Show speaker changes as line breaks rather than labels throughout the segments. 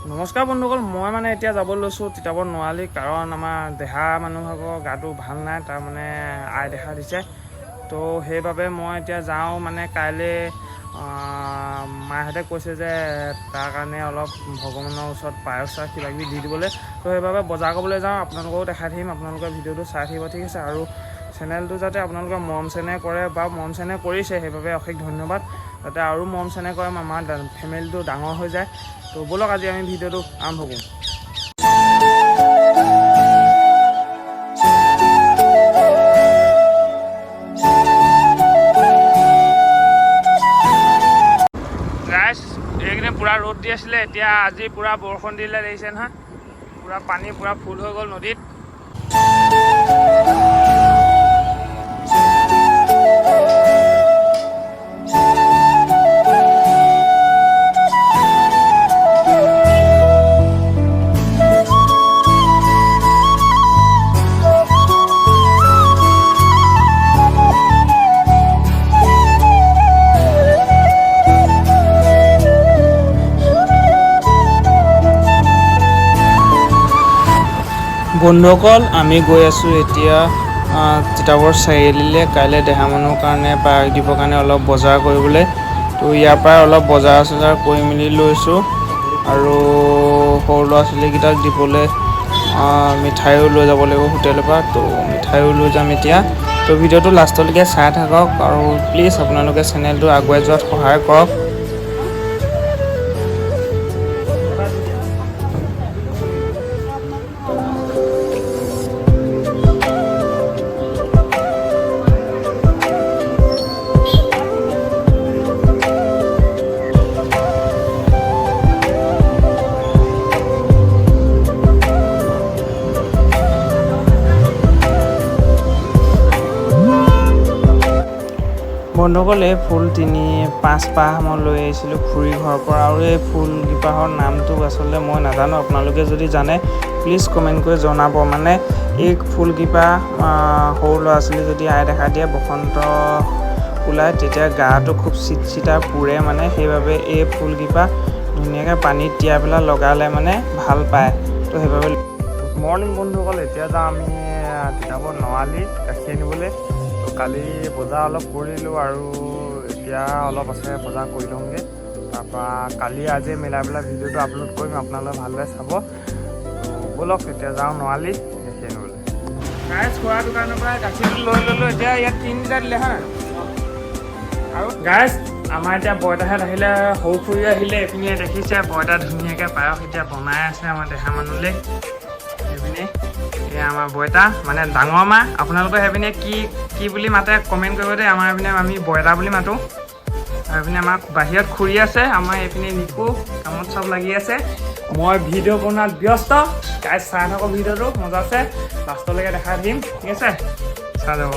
নমস্কাৰ বন্ধুসকল, মই মানে এতিয়া যাব লৈছোঁ তিতাবৰ নোৱালি। কাৰণ আমাৰ দেহা মানুহৰ গাটো ভাল নাই, তাৰ মানে আই দেখা দিছে। তো সেইবাবে মই এতিয়া যাওঁ। মানে কাইলৈ মাহঁতে কৈছে যে তাৰ কাৰণে অলপ ভগৱানৰ ওচৰত পায়স চায়স কিবা কিবি দি দিবলৈ। তো সেইবাবে বজাৰ কৰিবলৈ যাওঁ। আপোনালোকৰো দেখাই থাকিম, আপোনালোকে ভিডিঅ'টো চাই থাকিব, ঠিক আছে? আৰু চেনেলটো যাতে আপোনালোকে মৰম চেনেহ কৰে বা মৰম চেনেহ কৰিছে, সেইবাবে অশেষ ধন্যবাদ। যাতে আৰু মৰম চেনেহ কৰে, আমাৰ ফেমিলিটো ডাঙৰ হৈ যায়। তো ব'লক, আজি আমি ভিডিঅ'টো আৰম্ভ কৰোঁ। ৰাইজ, এইকেইদিন পূৰা ৰ'দ দি আছিলে, এতিয়া আজি পূৰা বৰষুণ দিলে। দেখিছে নহয়, পূৰা পানী পূৰা ফুল হৈ গ'ল নদীত। বন্ধুসকল, আমি গৈ আছোঁ এতিয়া তিতাবৰ চাৰিআলিলৈ, কাইলৈ দেহা মানুহৰ কাৰণে পায়স দিবৰ কাৰণে অলপ বজাৰ কৰিবলৈ। তো ইয়াৰ পৰাই অলপ বজাৰ চজাৰ কৰি মেলি লৈছোঁ আৰু সৰু ল'ৰা ছোৱালীকেইটাক দিবলৈ মিঠাইও লৈ যাব লাগিব হোটেলৰ পৰা। তো মিঠাইও লৈ যাম এতিয়া। তো ভিডিঅ'টো লাষ্টলৈকে চাই থাকক আৰু প্লিজ আপোনালোকে চেনেলটো আগুৱাই যোৱাত সহায় কৰক। বন্ধুসকল, এই ফুল তিনি পাঁচপাহ মই লৈ আহিছিলোঁ খুৰীৰ ঘৰৰ পৰা। আৰু এই ফুলকেইপাহৰ নামটো আচলতে মই নাজানো, আপোনালোকে যদি জানে প্লিজ কমেণ্ট কৰি জনাব। মানে এই ফুলকেইপাহ সৰু ল'ৰা ছোৱালী যদি আই দেখা দিয়ে, বসন্ত ওলায়, তেতিয়া গাটো খুব চিটচিটা পুৰে। মানে সেইবাবে এই ফুলকেইপাহ ধুনীয়াকৈ পানীত তিয়াই পেলাই লগালে মানে ভাল পায়। তো সেইবাবে। গুড মৰ্ণিং বন্ধুসকল, এতিয়া যাওঁ আমি তিতাবৰ নআলি গাখীৰ আনিবলৈ। তো কালি বজাৰ অলপ কৰিলোঁ আৰু এতিয়া অলপ আছে, বজাৰ কৰি লওঁগৈ। তাৰপৰা কালি আজি মিলাই পেলাই ভিডিঅ'টো আপলোড কৰিম, আপোনালোকে ভালদৰে চাব। তো ব'লক, এতিয়া যাওঁ নআলি গাখীৰ আনিবলৈ। গাইজ, খোৱা দোকানৰ পৰা গাখীৰটো লৈ ল'লোঁ। এতিয়া ইয়াত 3 লিটাৰ দিলে হা। আৰু গাইজ, আমাৰ এতিয়া বৰ্তাহঁত আহিলে, সৰু খুৰী আহিলে। এইপিনে দেখিছে, বৰ্তা ধুনীয়াকৈ পায়স এতিয়া বনাই আছে আমাৰ দেহা মানুহলৈ। সেইপিনে এয়া আমাৰ বৰ্তা, মানে ডাঙৰ মা। আপোনালোকে সেইপিনে কি কি বুলি মাতে কমেণ্ট কৰিব দেই। আমাৰ এইপিনে আমি বৰ্তা বুলি মাতোঁ। আৰু এইপিনে আমাৰ বাহিৰত খুৰী আছে। আমাৰ এইপিনে নিকু কামত চব লাগি আছে, মই ভিডিঅ' বনোৱাত ব্যস্ত। গাইজ, চাই থাকক ভিডিঅ'টো, মজা আছে, লাষ্টলৈকে দেখাই দিম, ঠিক আছে? চাই যাব।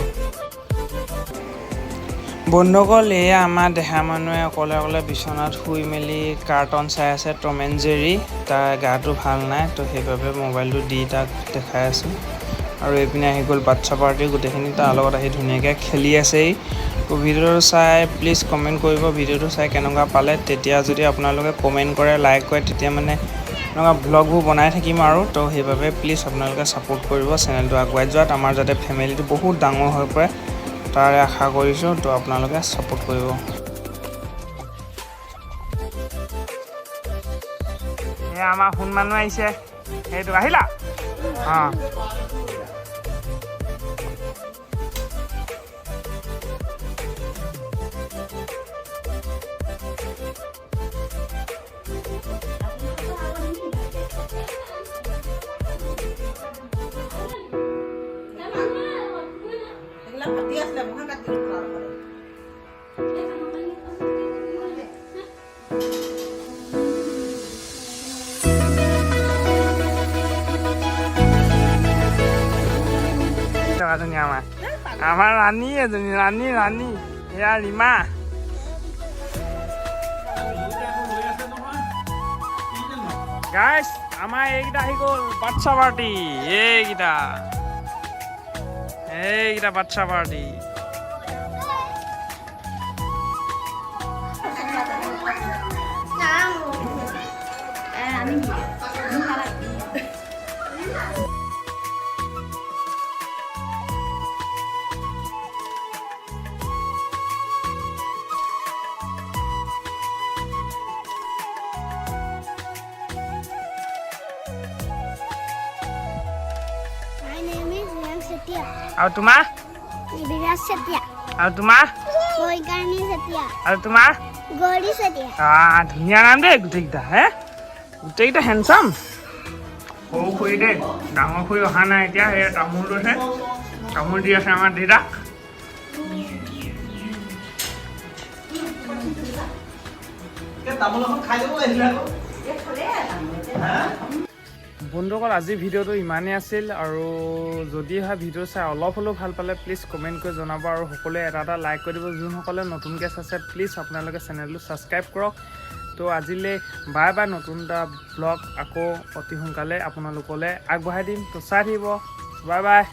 বন্ধুসকল, এয়া আমাৰ দেহা মানুহে অকলে অকলে বিচনাত শুই মেলি কাৰ্টুন চাই আছে, টম এণ্ড জেৰী। তাৰ গাটো ভাল নাই, তো সেইবাবে মোবাইলটো দি তাক দেখাই আছোঁ। আৰু এইপিনে আহি গ'ল বাচ্ছা পাৰ্টি গোটেইখিনি, তাৰ লগত আহি ধুনীয়াকৈ খেলি আছেহি। তো ভিডিঅ'টো চাই প্লিজ কমেণ্ট কৰিব, ভিডিঅ'টো চাই কেনেকুৱা পালে। তেতিয়া যদি আপোনালোকে কমেণ্ট কৰে, লাইক কৰে, তেতিয়া মানে এনেকুৱা ভ্লগবোৰ বনাই থাকিম আৰু। তো সেইবাবে প্লিজ আপোনালোকে ছাপোৰ্ট কৰিব চেনেলটো আগুৱাই যোৱাত, আমাৰ যাতে ফেমিলিটো বহুত ডাঙৰ হৈ পৰে তাৰে আশা কৰিছোঁ। তো আপোনালোকে ছাপোৰ্ট কৰিব। এয়া আমাৰ সোণ মানুহ আহিছে। সেইটো আহিলা। অঁ।
এইবিলাক ফাটি আছিলে, মইহে কাটি দিলোঁ খোলাৰ লগতে।
এজনী আমাৰ ৰাণী, এজনী ৰাণী, ৰাণী এয়া ৰীমা। গাইছ, আমাৰ এইকেইটা আহি গ'ল, বাচ্ছা পাৰ্টি। এইকেইটা এইকেইটা বাচ্ছা পাৰ্টি। আৰু তোমাৰ?
বিৰাজ চেতিয়া।
আৰু তোমাৰ?
বৈগানী চেতিয়া।
আৰু তোমাৰ?
গৌৰী চেতিয়া।
ধুনীয়া নাম দেই গোটেইকেইটা। হে, গোটেইকেইটা হেণ্ডচাম। সৰু খুৰী দেই, ডাঙৰ খুৰী অহা নাই এতিয়া। সেই তামোল লৈছে, তামোল দি আছে আমাৰ দেউতাক।
তামোল এখন খাই যাব লাগিছিলে আকৌ।
বন্ধুসকল, আজিৰ ভিডিঅ'টো ইমানেই আছিল। আৰু যদি হয় ভিডিঅ' চাই অলপ হ'লেও ভাল পালে, প্লিজ কমেণ্ট কৰি জনাব আৰু সকলোৱে এটা এটা লাইক কৰি দিব। যোনসকলে নতুনকৈ চাইছে, প্লিজ আপোনালোকে চেনেলটো ছাবস্ক্ৰাইব কৰক। তো আজিলৈ বাই বাই। নতুন এটা ব্লগ আকৌ অতি সোনকালে আপোনালোকলৈ আগবঢ়াই দিম। তো চাই থাকিব। Bye bye.